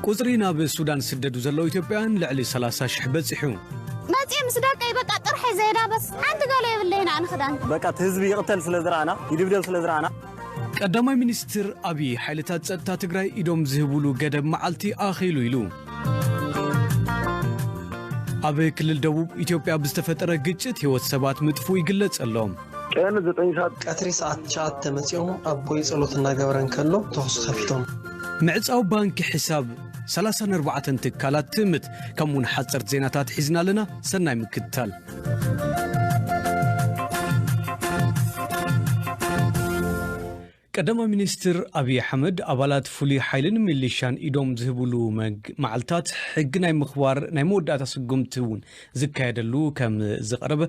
ቁጽሪ ናብ ሱዳን ዝስደዱ ዘለዉ ኢትዮጵያውያን ልዕሊ ሰላሳ ሽሕ በጺሑ። መጽየ ምስ ደቀይ በቃ ጥርሐ ዘይዳ በስ ሓንቲ ገለ የብለይን ኣነ ክዳን። በቃ እቲ ህዝቢ ይቕተል ስለ ዝረኣና፣ ይድብደብ ስለ ዝረኣና። ቀዳማይ ሚኒስትር ኣብይ ሓይልታት ጸጥታ ትግራይ ኢዶም ዝህብሉ ገደብ መዓልቲ ኣኺሉ ኢሉ። ኣብ ክልል ደቡብ ኢትዮጵያ ብዝተፈጠረ ግጭት ህይወት ሰባት ምጥፉ ይግለጽ ኣሎ። ቀን ዘጠኝ ሰዓት ቀትሪ ሰዓት ትሽዓተ መጺኦም ኣቦይ ጸሎት እናገበረ እንከሎ ተኹሲ ከፊቶም። ምዕጻው ባንኪ ሕሳብ ሰላሳን ኣርባዕተን ትካላት ትእምት። ከምኡውን ሓጸርቲ ዜናታት ሒዝና ኣለና። ሰናይ ምክትታል። ቀዳማይ ሚኒስትር ኣብይ ኣሕመድ ኣባላት ፍሉይ ሓይልን ሚሊሻን ኢዶም ዝህብሉ መግ-፣ መዓልታት ሕጊ ናይ ምኽባር ናይ መወዳእታ ስጉምቲ እውን ዝካየደሉ ከም ዝቐረበ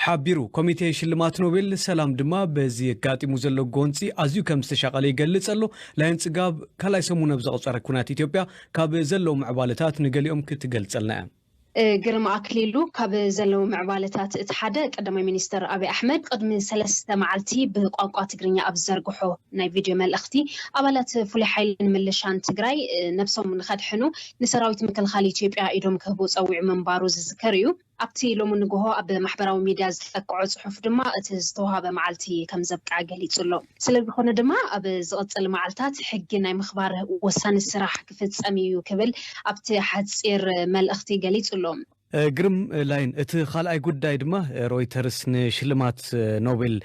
ሓቢሩ። ኮሚቴ ሽልማት ኖቤል ሰላም ድማ በዚ ኣጋጢሙ ዘሎ ጎንፂ ኣዝዩ ከም ዝተሻቐለ ይገልጽ ኣሎ። ላይን ጽጋብ ካልኣይ ሰሙን ኣብ ዘቑጸረ ኩናት ኢትዮጵያ ካብ ዘለዉ ምዕባለታት ንገሊኦም ክትገልጸልና እያ። እ፣ ግርም ኣክሊሉ፣ ካብ ዘለዉ ምዕባለታት እቲ ሓደ ቀዳማይ ሚኒስትር ኣብይ ኣሕመድ ቅድሚ ሰለስተ መዓልቲ ብቋንቋ ትግርኛ ኣብ ዝዘርግሖ ናይ ቪድዮ መልእኽቲ ኣባላት ፍሉይ ሓይልን ምልሻን ትግራይ፣ እ፣ ነብሶም ንኸድሕኑ ንሰራዊት ምክልኻል ኢትዮጵያ ኢዶም ክህቡ ጸዊዑ ምንባሩ ዝዝከር እዩ። ኣብቲ ሎሚ ንግሆ ኣብ ማሕበራዊ ሚድያ ዝለቀዖ ጽሑፍ ድማ እቲ ዝተዋሃበ መዓልቲ ከም ዘብቅዐ ገሊጹ ኣሎ። ስለ ዝኾነ ድማ ኣብ ዝቕጽል መዓልታት ሕጊ ናይ ምኽባር ወሳኒ ስራሕ ክፍጸም እዩ ክብል ኣብቲ ሓጺር መልእኽቲ ገሊጹ ኣሎ። እ፣ ግርም ላይን፣ እቲ ካልኣይ ጉዳይ ድማ ሮይተርስ ንሽልማት ኖቤል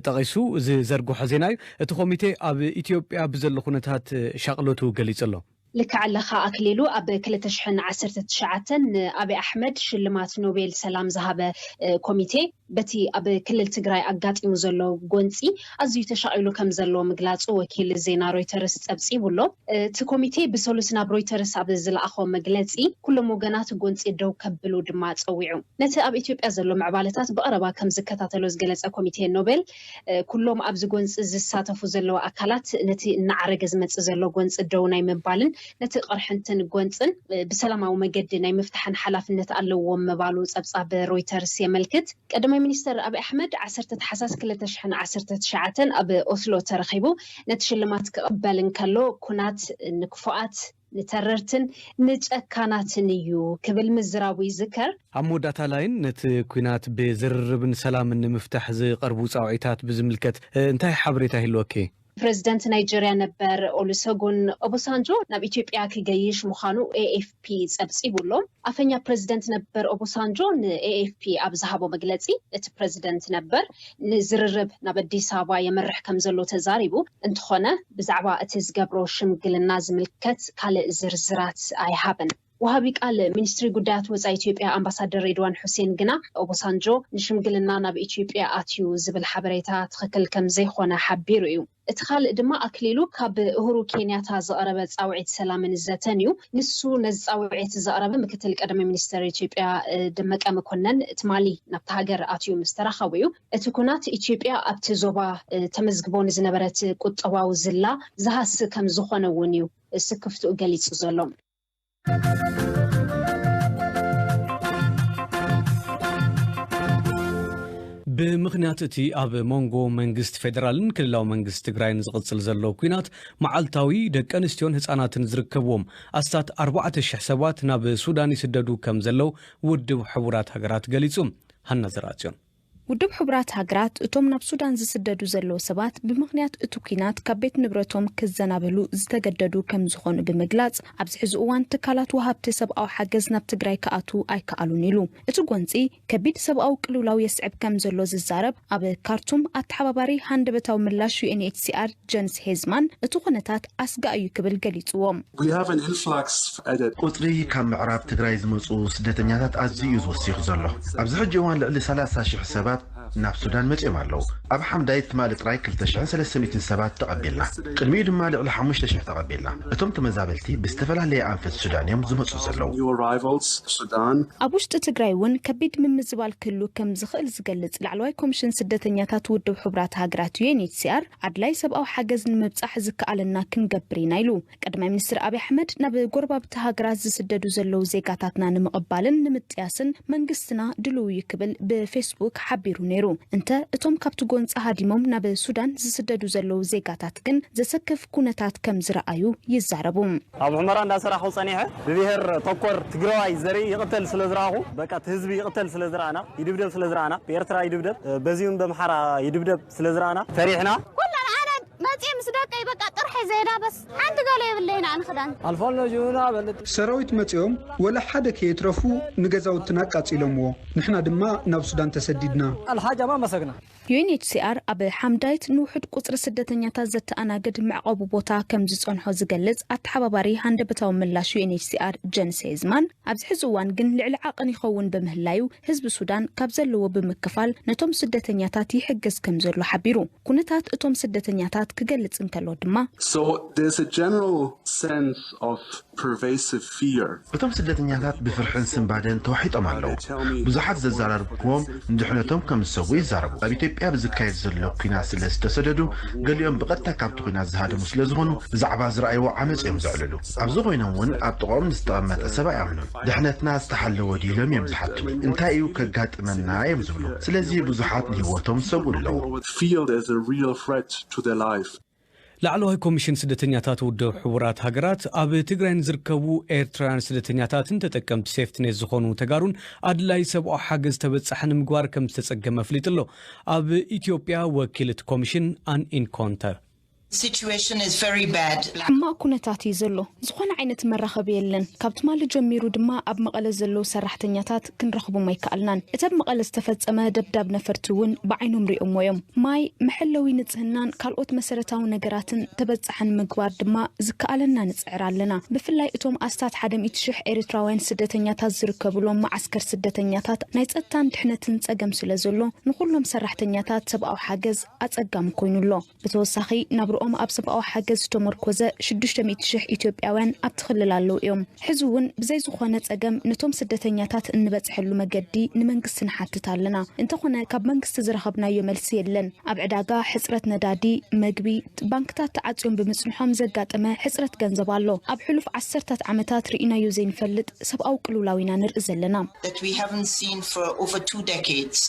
ጠቒሱ ዝዘርግሖ ዜና እዩ። እቲ ኮሚቴ ኣብ ኢትዮጵያ ብዘሎ ኩነታት ሻቕሎቱ ገሊጹ ኣሎ። ልክዕ ኣለኻ ኣክሊሉ፣ ኣብ ክልተ ሽሕን ዓሰርተ ትሽዓተን ንኣብይ ኣሕመድ ሽልማት ኖቤል ሰላም ዝሃበ፣ እ፣ ኮሚቴ በቲ ኣብ ክልል ትግራይ ኣጋጢሙ ዘሎ ጎንፂ ኣዝዩ ተሻቒሉ ከም ዘሎ ምግላፁ ወኪል ዜና ሮይተርስ ጸብጺቡ ኣሎ። እቲ ኮሚቴ ብሰሉስ ናብ ሮይተርስ ኣብ ዝለኣኾ መግለጺ፣ ኩሎም ወገናት ጎንፂ ደው ከብሉ ድማ ጸዊዑ። ነቲ ኣብ ኢትዮጵያ ዘሎ ምዕባለታት ብቐረባ ከም ዝከታተሎ ዝገለጸ ኮሚቴ ኖቤል፣ እ፣ ኩሎም ኣብዚ ጎንፂ ዝሳተፉ ዘለዉ ኣካላት ነቲ እናዓረገ ዝመጽእ ዘሎ ጎንፂ ደው ናይ ምባልን ነቲ ቅርሕንትን ጎንፅን፣ እ፣ ብሰላማዊ መገዲ ናይ ምፍታሕን ሓላፍነት ኣለዎም ምባሉ ጸብጻብ ሮይተርስ የመልክት። ቀዳማይ ሚኒስተር ኣብይ ኣሕመድ ዓሰርተ ታሕሳስ ክልተ ሽሕን ዓሰርተ ትሽዓተን ኣብ ኦስሎ ተረኺቡ ነቲ ሽልማት ክቕበል እንከሎ፣ ኩናት ንክፉኣት፣ ንተረርትን ንጨካናትን እዩ ክብል ምዝራቡ ይዝከር። ኣብ መወዳእታ ላይን፣ ነቲ ኲናት ብዝርርብን ሰላምን ንምፍታሕ ዝቐርቡ ጻውዒታት ብዝምልከት፣ እ፣ እንታይ ሓበሬታ ይህልወኪ? ፕረዚደንት ናይጀርያ ነበር ኦሉሰጉን ኦቦሳንጆ ናብ ኢትዮጵያ ክገይሽ ምዃኑ ኤ ኤፍ ፒ ጸብጺቡ ኣሎ። ኣፈኛ ፕረዚደንት ነበር ኦቦሳንጆ ን ኤ ኤፍ ፒ ኣብ ዝሃቦ መግለጺ፣ እቲ ፕረዚደንት ነበር ንዝርርብ ናብ ኣዲስ ኣበባ የምርሕ ከም ዘሎ ተዛሪቡ። እንተኾነ፣ ብዛዕባ እቲ ዝገብሮ ሽምግልና ዝምልከት ካልእ ዝርዝራት ኣይሃበን። ወሃቢ ቃል ሚኒስትሪ ጉዳያት ወጻኢ ኢትዮጵያ ኣምባሳደር ሬድዋን ሑሴን ግና፣ ኦቦሳንጆ ንሽምግልና ናብ ኢትዮጵያ ኣትዩ ዝብል ሓበሬታ ትኽክል ከም ዘይኾነ ሓቢሩ እዩ። እቲ ካልእ ድማ ኣክሊሉ ካብ እሁሩ ኬንያታ ዝቐረበ ጻውዒት ሰላምን ዘተን እዩ። ንሱ ነዚ ጻውዒት ዘቕረበ ምክትል ቀዳማይ ሚኒስተር ኢትዮጵያ፣ እ፣ ደመቀ መኮነን ትማሊ ናብታ ሃገር ኣትዩ ምስ ተራኸቡ እዩ። እቲ ኩናት ኢትዮጵያ ኣብቲ ዞባ፣ እ፣ ተመዝግቦ ንዝነበረት ቁጠባዊ ዝላ ዝሃሲ ከም ዝኾነ እውን እዩ ስክፍትኡ ገሊጹ ዘሎ። ብምኽንያት እቲ ኣብ መንጎ መንግስቲ ፌደራልን ክልላዊ መንግስቲ ትግራይን ዝቕጽል ዘሎ ኲናት፣ መዓልታዊ ደቂ ኣንስትዮን ህጻናትን ዝርከብዎም ኣስታት ኣርባዕተ ሽሕ ሰባት ናብ ሱዳን ይስደዱ ከም ዘለዉ ውድብ ሕቡራት ሃገራት ገሊጹ። ሃና ዘርኣጽዮን። ውድብ ሕቡራት ሃገራት እቶም ናብ ሱዳን ዝስደዱ ዘለዉ ሰባት ብምኽንያት እቲ ኲናት ካብ ቤት ንብረቶም ክዘናበሉ ዝተገደዱ ከም ዝኾኑ ብምግላጽ፣ ኣብዚ ሕዚ እዋን ትካላት ወሃብቲ ሰብኣዊ ሓገዝ ናብ ትግራይ ክኣትዉ ኣይከኣሉን ኢሉ። እቲ ጎንጺ ከቢድ ሰብኣዊ ቅልውላው የስዕብ ከም ዘሎ ዝዛረብ ኣብ ካርቱም ኣተሓባባሪ ሃንደበታዊ ምላሽ ዩ ኤን ኤች ሲ ኣር ጀንስ ሄዝማን እቲ ኩነታት ኣስጋኢ እዩ ክብል ገሊጽዎ። We have an influx at a ቁጽሪ ካብ ምዕራብ ትግራይ ዝመጹ ስደተኛታት ኣዝዩ እዩ ዝወሲኹ ዘሎ። ኣብዚ ሕጂ እዋን ልዕሊ ሰላሳ ሽሕ ሰባት ናብ ሱዳን መጺኦም ኣለዉ። ኣብ ሓምዳይት ትማሊ ጥራይ ክልተ ሽሕን ሰለስተ ሚእትን ሰባት ተቐቢልና። ቅድሚኡ ድማ ልዕሊ ሓሙሽተ ሽሕ ተቐቢልና። እቶም ተመዛበልቲ ብዝተፈላለየ ኣንፈት ሱዳን እዮም ዝመጹ ዘለዉ። New arrivals, Sudan. ኣብ ውሽጢ ትግራይ እውን ከቢድ ምምዝባል ክህሉ ከም ዝኽእል ዝገልጽ ላዕለዋይ ኮሚሽን ስደተኛታት ውድብ ሕቡራት ሃገራት ዩ ኤን ኤች ሲ ኣር፣ ኣድላይ ሰብኣዊ ሓገዝ ንምብጻሕ ዝከኣለና ክንገብር ኢና ኢሉ። ቀዳማይ ሚኒስትር ኣብይ ኣሕመድ ናብ ጎረባብቲ ሃገራት ዝስደዱ ዘለዉ ዜጋታትና ንምቕባልን ንምጥያስን መንግስትና ድልው እዩ ክብል ብፌስቡክ ሓቢሩ ነይሩ። ነይሩ። እንተ እቶም ካብቲ ጎንፂ ሃዲሞም ናብ ሱዳን ዝስደዱ ዘለዉ ዜጋታት ግን ዘሰክፍ ኩነታት ከም ዝረኣዩ ይዛረቡ። ኣብ ሑመራ እንዳሰራሕኩ ጸኒሐ ብብሔር ተኮር ትግራዋይ ዘርኢ ይቕተል ስለ ዝረኣኹ፣ በቃ እቲ ህዝቢ ይቕተል ስለ ዝረኣና፣ ይድብደብ ስለ ዝረኣና፣ ብኤርትራ ይድብደብ፣ በዚሁም በምሓራ ይድብደብ ስለ ዝረኣና ፈሪሕና። ኩለን ኣነ መፅየ ምስ ደቀይ በቃ ጥርሐ ዘይዳ በስ ሓንቲ ገለ የብለይና ኣንክዳን። ኣልፋሎ ጅኑና በልጥ። ሰራዊት መጺኦም ወላ ሓደ ከየትረፉ ንገዛውትና ኣቃጺሎምዎ። ንሕና ድማ ናብ ሱዳን ተሰዲድና። ኣልሓጃ ማ መሰግና። ዩኤንኤችሲኣር ኣብ ሓምዳይት ንውሑድ ቁጽሪ ስደተኛታት ዘተኣናግድ መዕቆቢ ቦታ ከም ዝጸንሖ ዝገልጽ ኣተሓባባሪ ሃንደበታዊ ምላሽ ዩኤንኤችሲኣር ጀንስ ሄዝማን፣ ኣብዚ ሕዚ እዋን ግን ልዕሊ ዓቕን ይኸውን ብምህላዩ፣ ህዝቢ ሱዳን ካብ ዘለዎ ብምክፋል ነቶም ስደተኛታት ይሕግዝ ከም ዘሎ ሓቢሩ። ኩነታት እቶም ስደተኛታት ክገልጽ እንከሎ ድማ፣ So there's a general sense of pervasive fear. እቶም ስደተኛታት ብፍርሕን ስንባደን ተዋሒጦም ኣለዉ። ብዙሓት ዘዘራረብኩዎም ንድሕነቶም ከም ዝሰጉ ይዛረቡ። ኣብ ኢትዮጵያ ብዝካየድ ዘሎ ኲናት ስለ ዝተሰደዱ፣ ገሊኦም ብቐጥታ ካብቲ ኲናት ዝሃደሙ ስለ ዝኾኑ፣ ብዛዕባ ዝረኣይዎ ዓመጽ እዮም ዘዕልሉ። ኣብዚ ኮይኖም እውን ኣብ ጥቓኦም ንዝተቐመጠ ሰብ ኣይኣምኑን። ድሕነትና ዝተሓለወ ድዩ ኢሎም እዮም ዝሓቱ። እንታይ እዩ ከጋጥመና እዮም ዝብሉ። ስለዚ ብዙሓት ንህይወቶም ዝሰግኡ ኣለዉ። Feel there's a real threat to their life. ላዕለዋይ ኮሚሽን ስደተኛታት ውድብ ሕቡራት ሃገራት ኣብ ትግራይ ንዝርከቡ ኤርትራውያን ስደተኛታትን ተጠቀምቲ ሴፍትኔት ዝኾኑ ተጋሩን ኣድላይ ሰብኣዊ ሓገዝ ተበጻሒ ንምግባር ከም ዝተጸገመ ኣፍሊጡ ኣሎ። ኣብ ኢትዮጵያ ወኪል እቲ ኮሚሽን ኣን ኢንኮንተር situation is very bad. ሕማቕ ኩነታት እዩ ዘሎ። ዝኾነ ዓይነት መራኸቢ የለን። ካብ ትማሊ ጀሚሩ ድማ ኣብ መቐለ ዘለዉ ሰራሕተኛታት ክንረኽቦም ኣይከኣልናን። እቲ ኣብ መቐለ ዝተፈጸመ ደብዳብ ነፈርቲ እውን ብዓይኖም ሪኦሞ እዮም። ማይ፣ መሐለዊ ንጽህናን ካልኦት መሰረታዊ ነገራትን ተበጻሒ ንምግባር ድማ ዝከኣለና ንጽዕር ኣለና። ብፍላይ እቶም ኣስታት ሓደ ሚእቲ ሽሕ ኤርትራውያን ስደተኛታት ዝርከብሎም መዓስከር ስደተኛታት ናይ ጸጥታን ድሕነትን ጸገም ስለ ዘሎ ንኹሎም ሰራሕተኛታት ሰብኣዊ ሓገዝ ኣጸጋሚ ኮይኑ ኣሎ። ብተወሳኺ ናብርኦም ኣብ ሰብኣዊ ሓገዝ ዝተመርኮዘ ሽዱሽተ ሚእቲ ሽሕ ኢትዮጵያውያን ኣብቲ ክልል ኣለዉ እዮም። ሕዚ እውን ብዘይ ዝኾነ ጸገም ነቶም ስደተኛታት እንበጽሐሉ መገዲ ንመንግስቲ ንሓትት ኣለና። እንተኾነ ካብ መንግስቲ ዝረኸብናዮ መልሲ የለን። ኣብ ዕዳጋ ሕጽረት ነዳዲ፣ መግቢ፣ ባንክታት ተዓጽዮም ብምጽንሖም ዘጋጠመ ሕጽረት ገንዘብ ኣሎ። ኣብ ሕሉፍ ዓሰርታት ዓመታት ርኢናዮ ዘይንፈልጥ ሰብኣዊ ቅልውላው ኢና ንርኢ ዘለና። That we haven't seen for over two decades.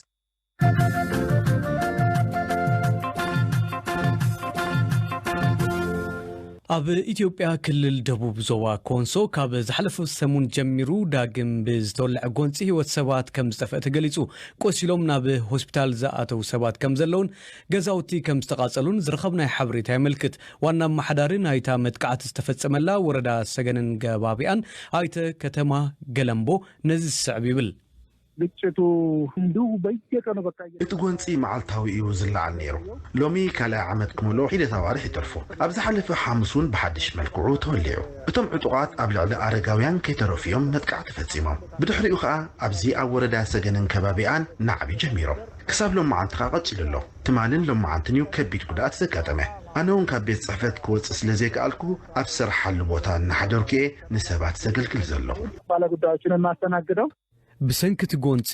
ኣብ ኢትዮጵያ ክልል ደቡብ ዞባ ኮንሶ ካብ ዝሓለፈ ሰሙን ጀሚሩ ዳግም ብዝተወለዐ ጎንፂ ህይወት ሰባት ከም ዝጠፍአ ተገሊፁ። ቆሲሎም ናብ ሆስፒታል ዝኣተው ሰባት ከም ዘለውን ገዛውቲ ከም ዝተቓፀሉን ዝረኸብናዮ ሓበሬታ የመልክት። ዋና ኣመሓዳሪ ናይታ መጥቃዕቲ ዝተፈጸመላ ወረዳ ሰገንን ገባቢኣን ኣይተ ከተማ ገለምቦ ነዚ ዝስዕብ ይብል። ግጭቱ እንዲሁ በየቀኑ በቃ እየ- እቲ ጎንፂ መዓልታዊ እዩ ዝለዓል ነይሩ። ሎሚ ካልኣይ ዓመት ክመልኦ ሒደት ኣዋርሕ ይተርፎ። ኣብ ዝሓለፈ ሓሙስ እውን ብሓድሽ መልክዑ ተወሊዑ። እቶም ዕጡቓት ኣብ ልዕሊ ኣረጋውያን ከይተረፉ እዮም መጥቃዕቲ ፈፂሞም። ብድሕሪኡ ከዓ ኣብዚ ኣብ ወረዳ ሰገንን ከባቢኣን ናዕቢ ጀሚሮም። ክሳብ ሎመዓንቲ ከዓ ቀፂሉ ኣሎ። ትማልን ሎመዓንትን እዩ ከቢድ ጉድኣት ዘጋጠመ። ኣነ እውን ካብ ቤት ፅሕፈት ክወፅእ ስለ ዘይከኣልኩ ኣብ ዝሰርሓሉ ቦታ እናሓደርኩ እየ ንሰባት ዘገልግል ዘለኹ። ባለጉዳዮችን የማስተናግደው። ብሰንኪ እቲ ጎንፂ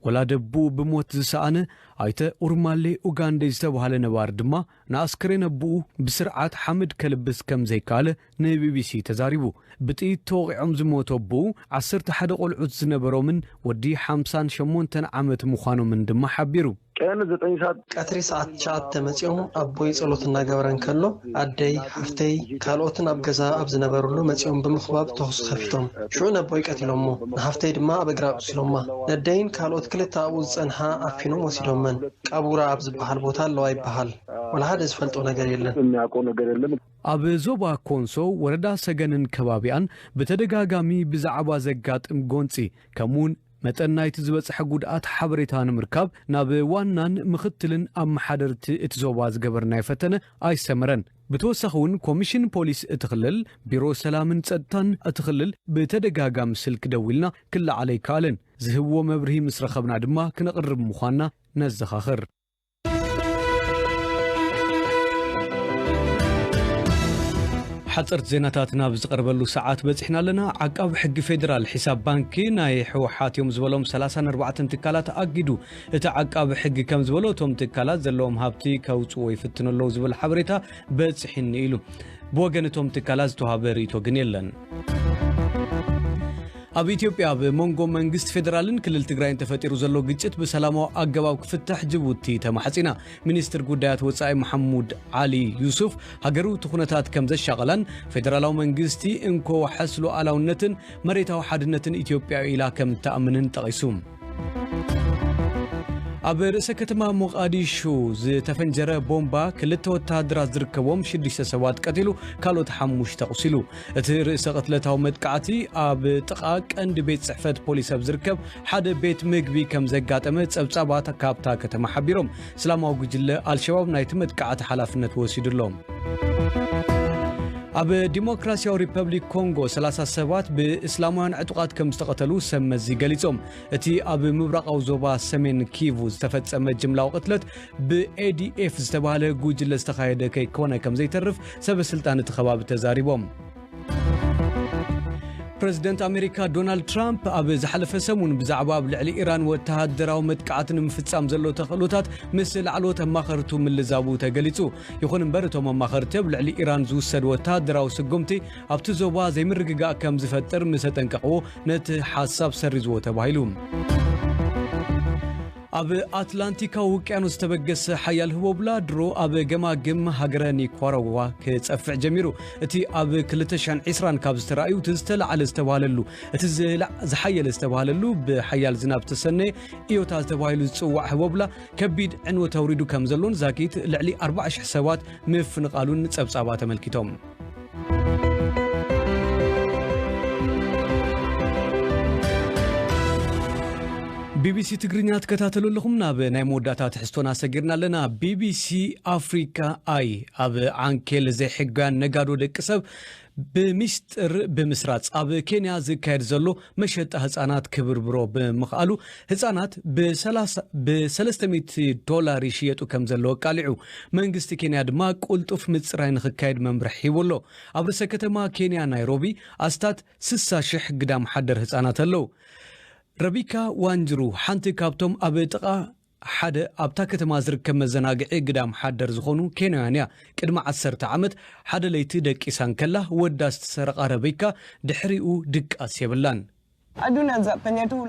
ወላዲ ኣቦኡ ብሞት ዝሰኣነ ኣይተ ኡርማሌ ኡጋንዴ ዝተባህለ ነባሪ ድማ ንኣስከሬን ኣቦኡ ብስርዓት ሓመድ ከልብስ ከም ዘይከኣለ ንቢቢሲ ተዛሪቡ። ብጥይት ተወቒዖም ዝሞቱ ኣቦኡ ዓሰርተ ሓደ ቆልዑት ዝነበሮምን ወዲ ሓምሳን ሸሞንተን ዓመት ምዃኖምን ድማ ሓቢሩ። ቀን ዘጠኝ ሰዓት ቀትሪ ሰዓት ትሽዓተ መጺኦም ኣቦይ ጸሎት እናገበረ እንከሎ ኣደይ፣ ሓፍተይ፣ ካልኦትን ኣብ ገዛ ኣብ ዝነበርሉ መጺኦም ብምኽባብ ተኹሲ ከፊቶም። ሽዑ ነቦይ ቀቲሎሞ፣ ንሓፍተይ ድማ ኣብ እግራ ኣቑሲሎማ። ነደይን ካልኦት ክልተ ኣብኡ ዝጸንሓ ኣፊኖም ወሲዶመን። ቃቡራ ኣብ ዝበሃል ቦታ ኣለዋ ይበሃል። ወላ ሓደ ዝፈልጦ ነገር የለን። የሚያውቀው ነገር የለም። ኣብ ዞባ ኮንሶ ወረዳ ሰገንን ከባቢኣን ብተደጋጋሚ ብዛዕባ ዘጋጥም ጎንጺ ከምኡውን መጠን ናይቲ ዝበጽሐ ጉድኣት ሓበሬታ ንምርካብ ናብ ዋናን ምኽትልን ኣመሓደርቲ እቲ ዞባ ዝገበርናዮ ፈተነ ኣይሰመረን። ብተወሳኺ እውን ኮሚሽን ፖሊስ እቲ ክልል ቢሮ ሰላምን ጸጥታን እቲ ክልል ብተደጋጋሚ ስልኪ ደዊልና ክለዓል ኣይከኣለን። ዝህብዎ መብርሂ ምስ ረኸብና ድማ ክነቕርብ ምዃንና ነዘኻኽር። ሓፀርቲ ዜናታት ናብ ዝቐርበሉ ሰዓት በፂሕና ኣለና። ዓቃቢ ሕጊ ፌዴራል ሒሳብ ባንኪ ናይ ህወሓት እዮም ዝበሎም ሰላሳን ኣርባዕተን ትካላት ኣጊዱ። እቲ ዓቃቢ ሕጊ ከም ዝበሎ እቶም ትካላት ዘለዎም ሃብቲ ከውፅዎ ይፍትኑ ኣለዉ ዝብል ሓበሬታ በፂሕኒ ኢሉ። ብወገን እቶም ትካላት ዝተዋሃበ ርእይቶ ግን የለን። ኣብ ኢትዮጵያ፣ ኣብ መንጎ መንግስቲ ፌደራልን ክልል ትግራይን ተፈጢሩ ዘሎ ግጭት ብሰላማዊ ኣገባብ ክፍታሕ ጅቡቲ ተማሕጺና። ሚኒስትር ጉዳያት ወጻኢ መሐሙድ ዓሊ ዩሱፍ፣ ሃገሩ እቲ ኩነታት ከም ዘሻቐላን ፌደራላዊ መንግስቲ እንኮ ዋሕስ ሉዓላውነትን መሬታዊ ሓድነትን ኢትዮጵያ ኢላ ከም ትኣምንን ጠቒሱ። ኣብ ርእሰ ከተማ ሞቓዲሹ ዝተፈንጀረ ቦምባ ክልተ ወተሃደራት ዝርከቦም ሽዱሽተ ሰባት ቀቲሉ፣ ካልኦት ሓሙሽተ ኣቑሲሉ። እቲ ርእሰ ቅትለታዊ መጥቃዕቲ ኣብ ጥቓ ቀንዲ ቤት ጽሕፈት ፖሊስ ኣብ ዝርከብ ሓደ ቤት ምግቢ ከም ዘጋጠመ ጸብጻባት ካብታ ከተማ ሓቢሮም። እስላማዊ ጉጅለ ኣልሸባብ ናይቲ መጥቃዕቲ ሓላፍነት ወሲዱ ኣሎ። ኣብ ዲሞክራሲያዊ ሪፐብሊክ ኮንጎ ሰላሳ ሰባት ብእስላማውያን ዕጡቓት ከም ዝተቐተሉ ሰብ መዚ ገሊጾም። እቲ ኣብ ምብራቓዊ ዞባ ሰሜን ኪቩ ዝተፈጸመ ጅምላዊ ቅትለት ብኤ ዲ ኤፍ ዝተባህለ ጉጅለ ዝተኻየደ ከይኮነ ከም ዘይተርፍ ሰበ ስልጣን እቲ ከባቢ ተዛሪቦም። ፕረዚደንት ኣሜሪካ ዶናልድ ትራምፕ ኣብ ዝሓለፈ ሰሙን ብዛዕባ ኣብ ልዕሊ ኢራን ወተሃደራዊ መጥቃዕቲ ንምፍጻም ዘሎ ተኽእሎታት ምስ ላዕለዎት ኣማኸርቱ ምልዛቡ ተገሊጹ። ይኹን እምበር፣ እቶም ኣማኸርቲ ኣብ ልዕሊ ኢራን ዝውሰድ ወተሃደራዊ ስጉምቲ ኣብቲ ዞባ ዘይምርግጋእ ከም ዝፈጥር ምስ ኣጠንቀቕዎ፣ ነቲ ሓሳብ ሰሪዝዎ ተባሂሉ። ኣብ ኣትላንቲካዊ ውቅያኖስ ዝተበገሰ ሓያል ህቦብላ ድሮ ኣብ ገማግም ሃገረ ኒካራጓ ክጸፍዕ ጀሚሩ። እቲ ኣብ ክልተ ሽሕን ዕስራን ካብ ዝተራእዩ እቲ ዝተላዕለ ዝተባህለሉ፣ እቲ ዝላ-፣ ዝሓየለ ዝተባህለሉ ብሓያል ዝናብ ዝተሰነየ ኢዮታ ዝተባሂሉ ዝጽዋዕ ህቦብላ ከቢድ ዕንወት ኣውሪዱ ከም ዘሎን ዛጊት ልዕሊ ኣርባዓ ሽሕ ሰባት ምፍንቓሉን ጸብጻባት ኣመልኪቶም። ቢ ቢ ሲ ትግርኛ ትከታተሉ ኣለኹም። ናብ ናይ መወዳእታ ትሕዝቶና ሰጊርና ኣለና። ቢ ቢ ሲ ኣፍሪካ ኣይ ኣብ ዓንኬል ዘይሕጋውያን ነጋዶ ደቂ ሰብ ብሚስጥር ብምስራጽ ኣብ ኬንያ ዝካየድ ዘሎ መሸጣ ህጻናት ክብርብሮ ብምኽኣሉ፣ ህጻናት ብሰላሳ፣ ብሰለስተ ሚእቲ ዶላር ይሽየጡ ከም ዘለዉ ኣቃሊዑ። መንግስቲ ኬንያ ድማ ቁልጡፍ ምጽራይ ንኽካየድ መምርሒ ሂቡ ኣሎ። ኣብ ርእሰ ከተማ ኬንያ ናይሮቢ ኣስታት ስሳ ሽሕ ግዳም ሓደር ህጻናት ኣለዉ። ረቢካ ዋንጅሩ፣ ሓንቲ ካብቶም ኣብ ጥቓ ሓደ ኣብታ ከተማ ዝርከብ መዘናግዒ ግዳም ሓደር ዝኾኑ ኬንያውያን እያ። ቅድሚ ዓሰርተ ዓመት ሓደ ለይቲ ደቂሳ እንከላ፣ ወዳ ዝተሰረቓ ረቢካ ድሕሪኡ ድቃስ የብላን።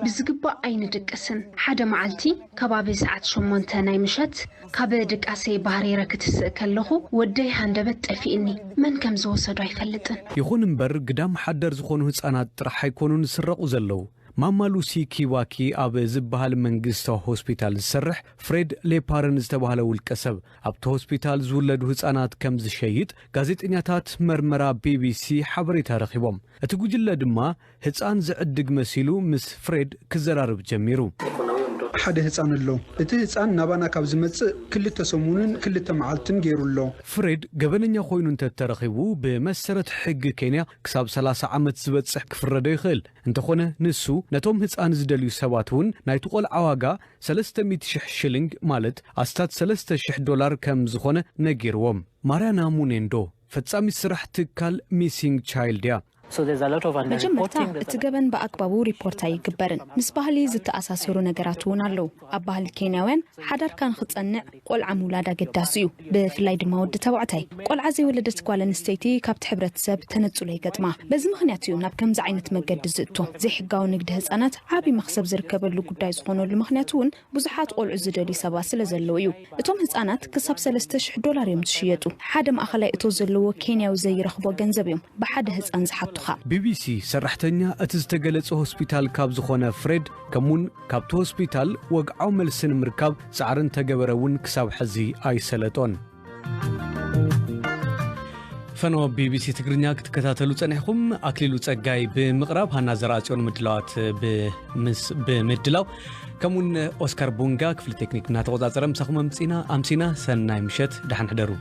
ብዝግባእ ኣይንድቅስን። ሓደ መዓልቲ ከባቢ ሰዓት ሸሞንተ ናይ ምሸት፣ ካብ ድቃሰይ ባህሪረ ክትስእ ከለኹ፣ ወደይ ሃንደበት ጠፊእኒ። መን ከም ዝወሰዶ ኣይፈልጥን። ይኹን እምበር፣ ግዳም ሓደር ዝኾኑ ህጻናት ጥራሕ ኣይኮኑን ዝስረቑ ዘለዉ። ማማ ሉሲ ኪዋኪ ኣብ ዝበሃል መንግስታዊ ሆስፒታል ዝሰርሕ ፍሬድ ሌፓርን ዝተባህለ ውልቀ ሰብ፣ ኣብቲ ሆስፒታል ዝውለዱ ህጻናት ከም ዝሸይጥ ጋዜጠኛታት መርመራ ቢ ቢ ሲ ሓበሬታ ረኺቦም። እቲ ጉጅለ ድማ ህጻን ዝዕድግ መሲሉ ምስ ፍሬድ ክዘራረብ ጀሚሩ። ሓደ ህጻን ኣሎ። እቲ ህጻን ናባና ካብ ዝመጽእ ክልተ ሰሙንን ክልተ መዓልትን ገይሩ ኣሎ። ፍሬድ ገበነኛ ኮይኑ እንተተረኺቡ፣ ብመሰረት ሕጊ ኬንያ ክሳብ ሰላሳ ዓመት ዝበጽሕ ክፍረዶ ይኽእል። እንተኾነ፣ ንሱ ነቶም ህጻን ዝደልዩ ሰባት እውን ናይቲ ቆልዓ ዋጋ ሰለስተ ሚእቲ ሽሕ ሽሊንግ፣ ማለት ኣስታት ሰለስተ ሽሕ ዶላር ከም ዝኾነ ነጊርዎም። ማርያና ሙኔንዶ፣ ፈጻሚት ስራሕ ትካል ሚሲንግ ቻይልድ እያ። መጀመርታ፣ እቲ ገበን ብኣግባቡ ሪፖርት ኣይግበርን። ምስ ባህሊ ዝተኣሳሰሩ ነገራት እውን ኣለዉ። ኣብ ባህሊ ኬንያውያን፣ ሓዳርካ ንኽጸንዕ ቆልዓ ምውላድ ኣገዳሲ እዩ፣ ብፍላይ ድማ ወዲ ተባዕታይ። ቆልዓ ዘይወለደት ጓል ኣንስተይቲ ካብቲ ሕብረተሰብ ተነጽሎ ይገጥማ። በዚ ምኽንያት እዩ ናብ ከምዚ ዓይነት መገዲ ዝእቶ። ዘይሕጋዊ ንግዲ ህጻናት ዓቢ መኽሰብ ዝርከበሉ ጉዳይ ዝኾነሉ ምኽንያት እውን፣ ብዙሓት ቆልዑ ዝደልዩ ሰባት ስለ ዘለዉ እዩ። እቶም ህጻናት ክሳብ ሰለስተ ሽሕ ዶላር እዮም ዝሽየጡ። ሓደ ማእኸላይ እቶት ዘለዎ ኬንያዊ ዘይረኽቦ ገንዘብ እዮም ብሓደ ህጻን ዝሓቱኻ። ቢ ቢ ሲ ሰራሕተኛ እቲ ዝተገለጸ ሆስፒታል ካብ ዝኾነ ፍሬድ፣ ከምኡውን ካብቲ ሆስፒታል ወግዓዊ መልሲ ንምርካብ ጻዕሪ እንተገበረ እውን ክሳብ ሕዚ ኣይሰለጦን። ፈነወ ቢ ቢ ሲ ትግርኛ ክትከታተሉ ጸኒሕኹም። ኣክሊሉ ጸጋይ ብምቕራብ፣ ሃና ዘርኣጽዮን ምድላዋት ብምስ-፣ ብምድላው፣ ከምኡውን ኦስካር ቡንጋ ክፍሊ ቴክኒክ እናተቖጻጸረ ምሳኹም ኣምጺና፣ ኣምሲና። ሰናይ ምሸት፣ ደሓን ሕደሩ።